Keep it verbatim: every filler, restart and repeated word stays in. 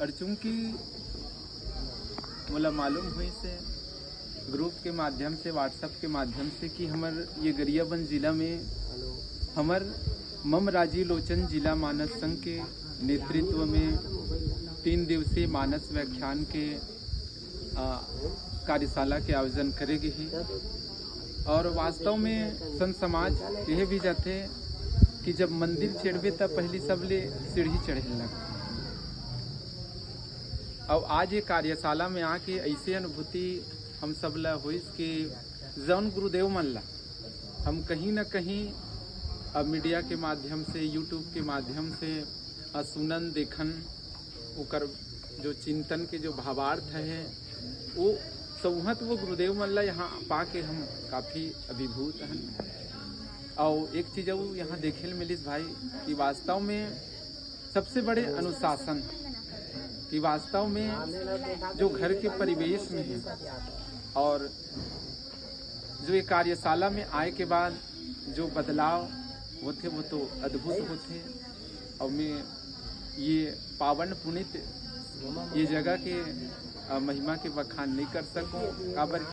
और चूंकि मोला मालूम होइस हे ग्रुप के माध्यम से, WhatsApp के माध्यम से कि हमर ये गरियाबंद जिला में हमर मम राजीव लोचन जिला मानस संघ के नेतृत्व में तीन दिवसीय मानस व्याख्यान के, आ, कार्यशाला के आयोजन करे गे हे। और वास्तव में संत समाज कहे भी जाथे कि जब मंदिर चढ़बे, तब पहली सबले सीढ़ी चढ़े लगथे। और आज ये कार्यशाला में आके ऐसे अनुभूति हम सब ला होइस कि जौन गुरुदेव मन ला हम कहीं ना कहीं अब मीडिया के माध्यम से, YouTube के माध्यम से, आ, सुनन, देखन, ओकर जो चिंतन के जो भावार्थ हे, वो सौहत वो गुरुदेव मन ला यहाँ पाके हम काफ़ी अभिभूत हन। और एक चीज़ अउ यहाँ देखे ल मिलिस भाई कि वास्तव में सबसे बड़े अनुशासन, कि वास्तव में जो घर के परिवेश में है और जो ये कार्यशाला में आए के बाद जो बदलाव होथे, वो तो अद्भुत होथे। और मैं ये पावन पुनीत ये जगह के, अ, महिमा के बखान नहीं कर सकूं, काबर